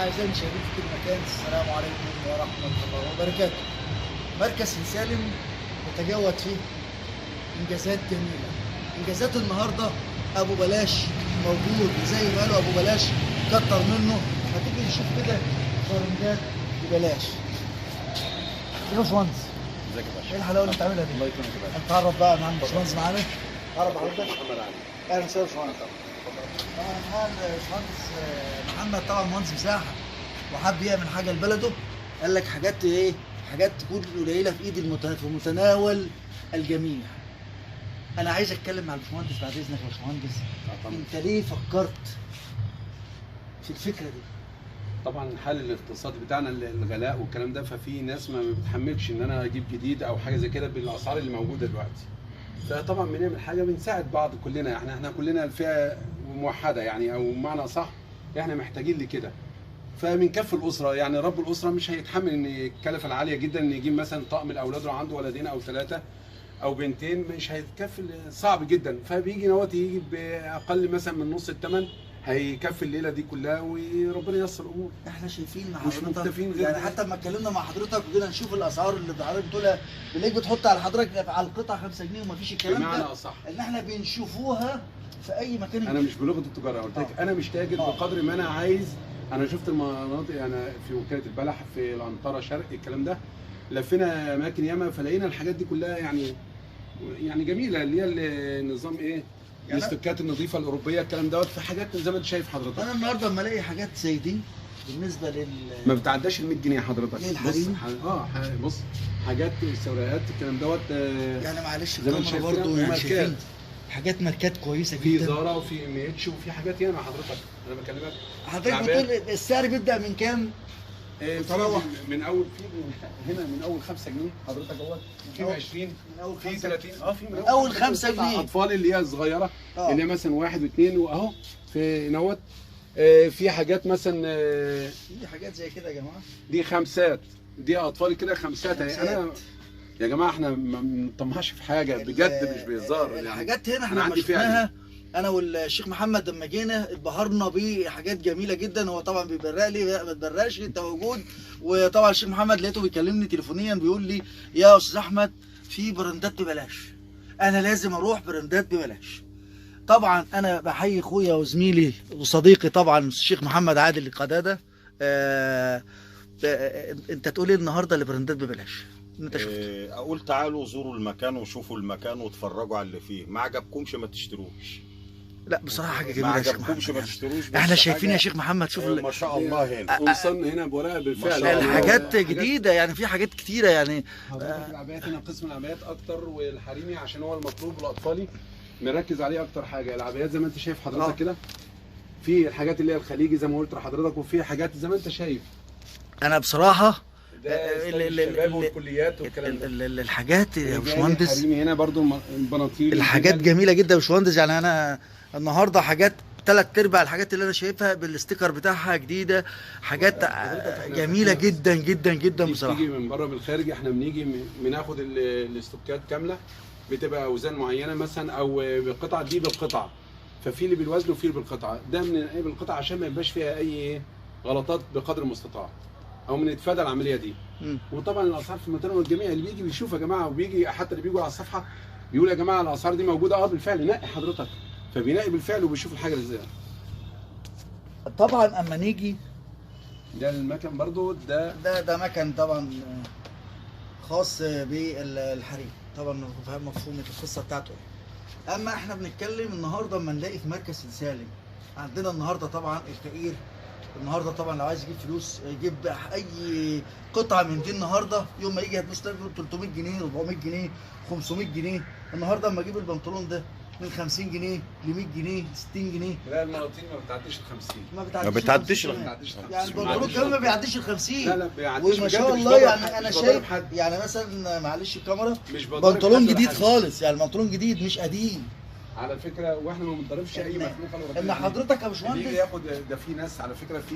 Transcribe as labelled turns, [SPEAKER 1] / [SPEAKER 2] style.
[SPEAKER 1] أعزائي المشاهدين في كل مكان، السلام عليكم ورحمة الله وبركاته. مركز سالم يتجاوز فيه إنجازات جميلة. إنجازات النهاردة أبو بلاش موجود، وزي ما قالوا أبو بلاش كتر منه. ما تيجي نشوف كده فرندات ببلاش. يا باشمهندس،
[SPEAKER 2] ازيك يا باشا؟
[SPEAKER 1] ايه الحلاوة اللي بتعملها دي؟
[SPEAKER 2] الله يكرمك يا باشا.
[SPEAKER 1] هنتعرف بقى مع الباشمهندس معانا. تعرف حضرتك؟
[SPEAKER 2] محمد علي.
[SPEAKER 1] اهلا وسهلا يا باشمهندس. طبعا باشمهندس محمد طبعا مهندس مساحة وحب يعمل حاجة لبلده، قال لك حاجات ايه؟ حاجات تكون قليله في ايد في متناول الجميع. انا عايز اتكلم مع الباشمهندس بعد اذنك يا باشمهندس. انت ليه فكرت في الفكرة دي؟
[SPEAKER 2] طبعا الحال الاقتصادي بتاعنا الغلاء والكلام ده، ففي ناس ما بتحملش ان انا اجيب جديد او حاجة زي كده بالاسعار اللي موجودة دلوقتي. فطبعا بنعمل حاجة بنساعد بعض كلنا، يعني احنا كلنا الفئة موحدة يعني، او بمعنى صح احنا محتاجين لكده. فبنكفي الاسرة، يعني رب الاسرة مش هيتحمل ان الكلفة العالية جدا ان يجيب مثلا طقم لاولاده لو عنده ولدين او ثلاثة او بنتين، مش هيتكفل، صعب جدا. فبيجي نوت يجي باقل مثلا من نص الثمن، هيكفي الليلة دي كلها وربنا ييسر الامور.
[SPEAKER 1] احنا شايفين مع حضرتك يعني، حتى لما اتكلمنا مع حضرتك وجينا نشوف الاسعار اللي حضرتك بتقولها، بنلاقيك بتحط على حضرتك على القطعة 5 جنيه ومفيش الكلام ده.
[SPEAKER 2] بمعنى اصح
[SPEAKER 1] ان احنا بنشوفوها في اي مكان.
[SPEAKER 2] انا مش بلغه التجارة قلت لك، انا مش تاجر بقدر ما انا عايز. انا شفت المناطق، انا في وكالة البلح في العنطره شرق الكلام ده، لفينا اماكن ياما فلقينا الحاجات دي كلها يعني جميلة، اللي هي النظام ايه، يعني الاستوكات النظيفة الاوروبية الكلام دوت. في حاجات زي ما انت شايف حضرتك.
[SPEAKER 1] انا النهارده لما الاقي حاجات زي دي بالنسبة لل
[SPEAKER 2] ما بتعداش ال 100 جنيه حضرتك.
[SPEAKER 1] بص
[SPEAKER 2] بص حاجات السوريات الكلام دوت،
[SPEAKER 1] يعني معلش الكاميرا برضه يعني شايفين حاجات ماركات كويسة جدا،
[SPEAKER 2] في زارا وفي MH وفي حاجات ياما حضرتك. انا بكلمك
[SPEAKER 1] حضرتك بتقول السعر بيبدا من كام؟
[SPEAKER 2] تروح من اول في هنا من اول 5 جنيه حضرتك اهوت، في 20،
[SPEAKER 1] من اول
[SPEAKER 2] في 30، في
[SPEAKER 1] من اول 5 جنيه
[SPEAKER 2] اطفال اللي هي الصغيرة اللي هي مثلا 1 و2 واهو في نوت. في حاجات مثلا
[SPEAKER 1] في حاجات زي كده يا جماعة،
[SPEAKER 2] دي خمسات، دي اطفال كده خمسات. انا يا جماعة احنا ما بنطمعش في حاجة بجد، مش بهزار.
[SPEAKER 1] الحاجات هنا احنا عندي شفناها انا والشيخ محمد لما جينا اتبهرنا بحاجات جميلة جدا. هو طبعا بيبرق لي، ما تبرقش انت موجود. وطبعا الشيخ محمد لقيته بيكلمني تليفونيا بيقول لي يا استاذ احمد في براندات ببلاش، انا لازم اروح براندات ببلاش. طبعا انا بحيي اخويا وزميلي وصديقي طبعا الشيخ محمد عادل القداده. انت تقول ايه النهارده لبراندات ببلاش؟ انت شفت؟
[SPEAKER 3] اقول تعالوا زوروا المكان وشوفوا المكان واتفرجوا على اللي فيه، ما عجبكمش ما تشتروش.
[SPEAKER 1] لا بصراحة حاجة جميلة
[SPEAKER 3] ما عجبكمش ما تشتروش.
[SPEAKER 1] احنا شايفين يا شيخ محمد، شوف
[SPEAKER 3] ما شاء الله هنا
[SPEAKER 2] وصلنا هنا بورقه بالفعل،
[SPEAKER 1] الحاجات جديدة يعني، في حاجات كتيرة يعني.
[SPEAKER 2] حضرتك العبايات هنا قسم العبايات اكتر والحريمي عشان هو المطلوب والاطفالي مركز عليه اكتر حاجة. العبايات زي ما انت شايف حضرتك كده، في الحاجات اللي هي الخليجي زي ما قلت لحضرتك، وفي حاجات زي ما انت شايف.
[SPEAKER 1] انا بصراحة
[SPEAKER 2] الشباب والكليات والكلام ده،
[SPEAKER 1] الحاجات يا باشمهندس
[SPEAKER 2] هنا برضو البناطيل،
[SPEAKER 1] الحاجات جميلة جدا يا باشمهندس. يعني انا النهارده حاجات 3/4 الحاجات اللي انا شايفها بال sticker بتاعها جديدة، حاجات جميلة جدا جدا جدا بصراحة.
[SPEAKER 2] بتيجي من بره من الخارج، احنا بنيجي بناخد الاستوكات كاملة، بتبقى اوزان معينة مثلا او بالقطعه دي بالقطعه، ففي اللي بالوزن وفي اللي بالقطعه. ده من ايه بالقطعه عشان ما يبقاش فيها اي غلطات بقدر المستطاع، او بنتفادى العملية دي. وطبعا الاسعار في المتناول الجميع، اللي بيجي بيشوف يا جماعة، وبيجي حتى اللي بيجوا على الصفحة بيقول يا جماعة الاسعار دي موجودة. بالفعل نقي حضرتك، فبينقي بالفعل وبيشوف الحاجة ازاي.
[SPEAKER 1] طبعا اما نيجي
[SPEAKER 2] ده المكن برضو، ده
[SPEAKER 1] مكن طبعا خاص بالحريم، طبعا مفهوم القصة بتاعته. اما احنا بنتكلم النهارده اما نلاقي في مركز سالم عندنا النهارده طبعا الفقير النهارده طبعا لو عايز يجيب فلوس يجيب اي قطعه من دي النهارده، يوم ما يجي هتبص 300 جنيه 400 جنيه 500 جنيه. النهارده اما اجيب البنطلون ده من 50 جنيه ل 100 جنيه 60 جنيه.
[SPEAKER 2] لا المناطيل ما بتعديش ال 50،
[SPEAKER 1] ما بتعديش ال 50، يعني البنطلون كمان ما بيعديش ال 50.
[SPEAKER 2] لا بيعديش
[SPEAKER 1] وما شاء الله. يعني انا شايف يعني مثلا معلش الكاميرا، بنطلون جديد خالص، يعني بنطلون جديد مش قديم
[SPEAKER 2] على فكرة، واحنا ما بنضربش اي مخلوق.
[SPEAKER 1] ان حضرتك يا باشمهندس
[SPEAKER 2] ياخد ده. في ناس على فكرة، في